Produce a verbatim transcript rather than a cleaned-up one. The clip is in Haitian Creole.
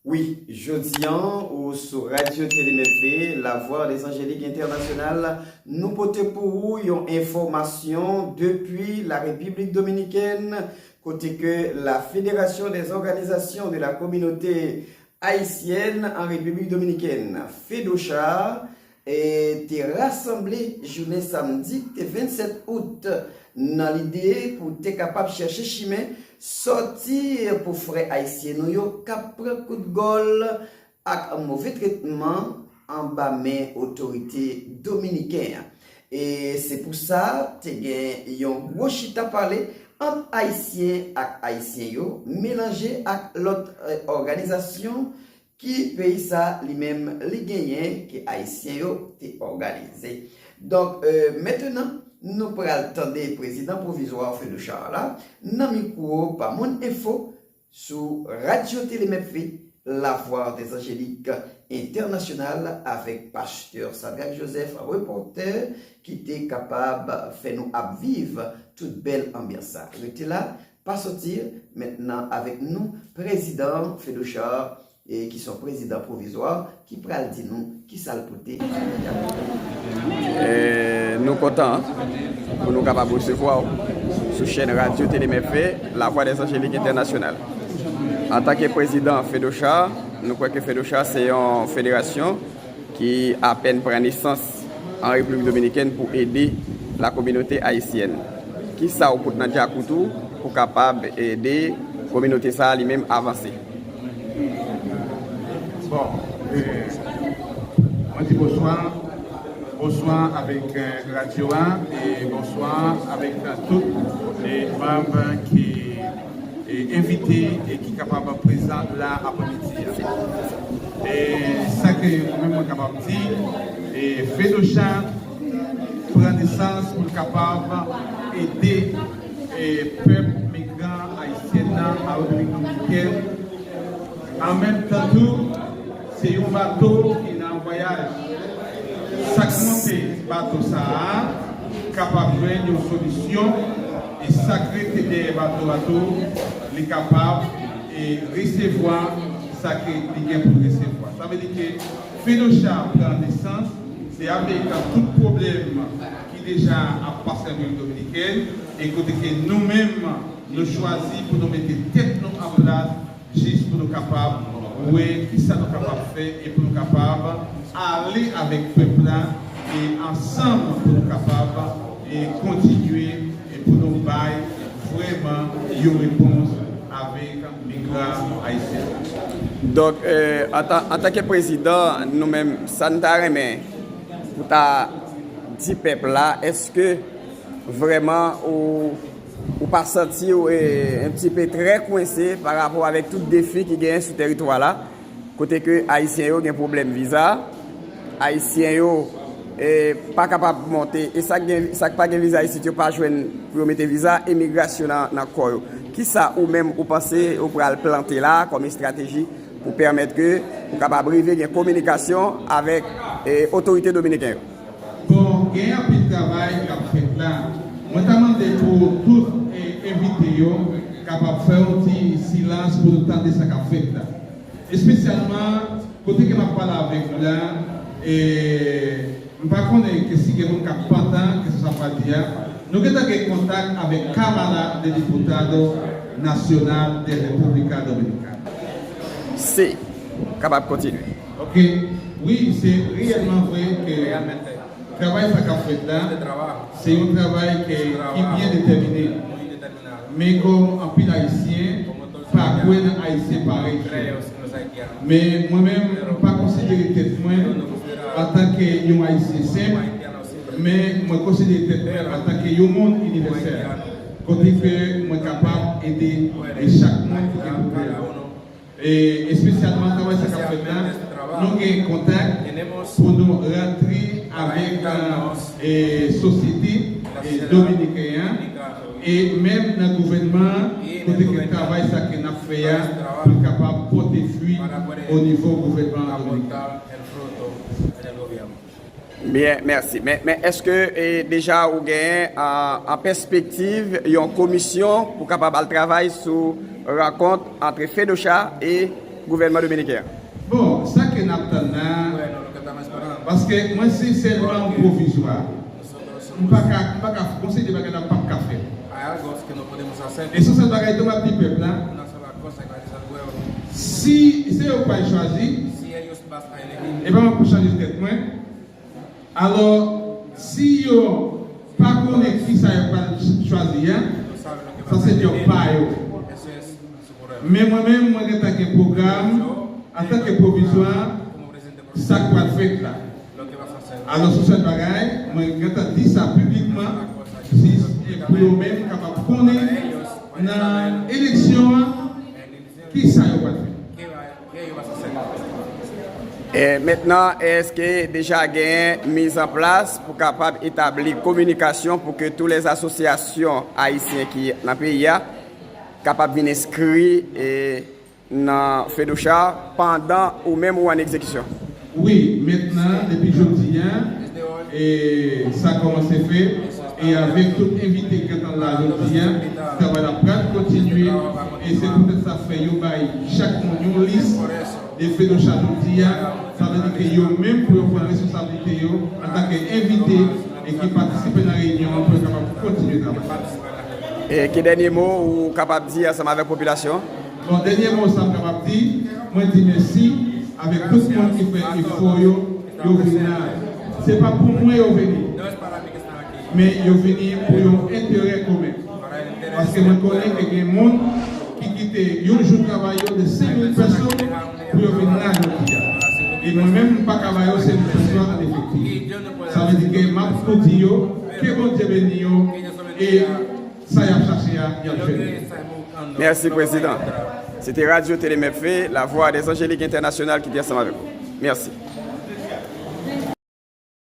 Wi, jodi an, ou sou Radyo Tele Mèt V, Lavwa dèzanjelik entènasyonal, nou pote pou ou yon enfòmasyon depi Larepiblik Dominikèn, kote ke la Fédération des organisations de la communauté haïtienne en République dominicaine, fedocha, e te rasanble jounen samdi ki te vennsèt out nan lide pou te kapab chèche chimen sòti pou frè ayisyen nou yo k ap pran kout gòl ak move tretman anba men otorite dominiken an. E se pou sa te gen yon gwo chita pale ant ayisyen ak ayisyen yo, melanje ak lòt, eh, òganizasyon ki peyi sa li menm li genyen ke ayisyen yo te òganize. Donk, eh, mentenan, nou pral tande prezidan pwovizwa fedocha la nan mikwo pa Moun Enfo sou Radyo Tele Mèt V, Lavwa dèzanjelik entènasyonal, avèk pastè Sadrac Joseph, repòtè ki te kapab fè nou ap viv tout bèl anbyans sa. Rete la, pa sòti, mentenan avèk nou, prezidan fedocha, e ki se yon prezidan pwovizwa, ki pral di nou kisa l pote. E nou kontan pou nou kapab resevwa w sou chèn Radyo Tele Mèt V, Lavwa dèzanjelik entènasyonal. Antanke prezidan fedocha, nou kwè ke fedocha se yon federasyon ki apèn pran nesans an Repiblik Dominikèn pou ede la kominote ayisyèn. Kisa w pot nan djakout ou pou kapab ede kominote sa a li menm avanse? Bon, eh, mwen di bonswa. Bonswa avèk, eh, radyo a, e bonswa avèk tout, eh, manm ki, eh, envite e ki kapab prezan la aprèmidi a. E sa ke mwen menm mwen kapab di, eh, fedocha pran nesans pou l kapab ede, eh, pèp migran ayisyen nan an Repiblik Dominikèn. An menm tan tou, se yon bato ki nan vwayaj. Sa k monte bato sa a kapab jwenn yon solisyon, e sa k rete dèyè bato a tou, li kapab, e, resevwa sa ke li gen pou l resevwa. Sa vle di ke fedocha pran nesans, se avèk tout pwoblèm ki deja ap pase an Repiblik Dominikèn, e kote ke nou menm, nou chwazi pou nou mete tèt nou an plas, jis pou nou kapab wè kisa nou kapab fè e pou nou kapab ale avèk pèp la e ansanm pou nou kapab e kontinye e pou nou bay vrèman yon repons avèk migran ayisyen. Donk, eh, antan, antanke prezidan, nou menm, sa n ta renmen pou ta di pèp la, èske vrèman ou, ou pa santi w, eh, un petit peu très coincé pa rapò avèk tout defi ki genyen sou tèritwa la, kote ke ayisyen yo gen pwoblèm viza, ayisyen yo, eh, pa kapab monte, e sa k gen, sa k pa gen viza isit yo pa jwenn pou yo mete viza, imigrasyon nan, nan kò yo. Kisa ou menm ou panse ou pral plante la kòm estrateji pou pèmèt ke ou kapab rive gen kominikasyon avèk, eh, otorite dominiken yo? Bon, gen anpil travay k ap fèt la. Mwen ta mande pou tout, eh, envite yo kapab fè yon ti silans pou nou tande sa k ap fèt la. Espesyalman, kote ke m ap pale avèk nou la, eh, m pa konnen ke si gen moun k ap pantan, ke sa sa pral di a. Nou gentan gen kontak avèk Cámara de Diputados Nacional de República Dominicana. Se kapab kontinye. Ok. Wi, se reyèlman vre ke travay sa k ap fèt la, se yon travay ke, ki byen detèmine. Men kòm anpil Ayisyen pa kwè nan Ayisyen parèy yo. Men mwen menm, m pa konsidere tèt mwen antanke yon Ayisyen senp, men mwen konsidere tèt mwen antanke yon moun inivèsèl, kote ke mwen kapab ede e chak moun ki gen pwoblèm. E espesyalman travay sa k ap fèt la, nou gen kontak pou nou rantre avèk, e, sosyete, e, dominiken an, e menm nan gouvènman an, kote ke travay sa ke n ap fè a pou l kapab pote fwi o nivo gouvènman an dominiken. Byen, mèsi. Men, men èske, e, deja ou genyen an, an pèspektiv yon komisyon pou kapab al travay sou rankont ant fedocha e gouvènman dominiken an. Bon, sa ke n ap tann la, paske mwen se sèlman pwovizwa. M pa ka, m pa ka, gon seri de bagay la m p ap ka fè. E se yon sèl bagay tou m ap di pèp la, si se yo k pral chwazi, e pa mwen pou chanje tèt mwen. Alò, si yo pa konnen kisa yo pral chwazi a, sa se djòb pa yo. Men mwen menm, mwen gentan gen pwogram antanke pwovizwa, sa k pral fèt la. Alò, sou sèl bagay, mwen gentan di sa piblikman, jis pou yo menm kapab konnen nan eleksyon an, kisa yo pral fè. E mentnan, èske deja gen miz an plas pou kapab etabli kominikasyon pou ke tou lè asosyasyon ayisyen ki nan peyi a kapab vin enskri e nan FEDOCHA pandan ou menm ou an egzekisyon? Wi, mentnan, depi jodi a, e sa kòmanse fèt, e avèk tout envite ki gentan la jodi a, travay la pral kontinye, e se poutèt sa fè yo bay chak moun yon lis de FEDOCHA jodi a, sa vle di ke yo menm pou yo pran responsablite yo antanke envite e ki patisipe nan reyinyon an pou yo kapab kontinye travay. E ki dènye mo ou kapab di ansanm avèk popilasyon? Bon, dènye mo sa m kapab di, mwen di mèsi avèk tout moun ki fè efò yo, yo vin la. Se pa pou mwen yo vini, men yo vini pou yon enterè komen. Paske mwen konnen ke gen moun ki kite yon jou travay yo de senk mil pèsonn pou yo vin la jodi a. E mwen menm, m pa ka ba yo senk mil pèsonn an efektif. Sa vle di ke m ap tou di yo, ke Bondye beni yo, e sa y ap chache a, y ap jwenn li. Mèsi, Prezidan. Se te Radyo Tele Mepve, La Voix des Angéliques Internationales ki te ansanm avèk ou. Mèsi.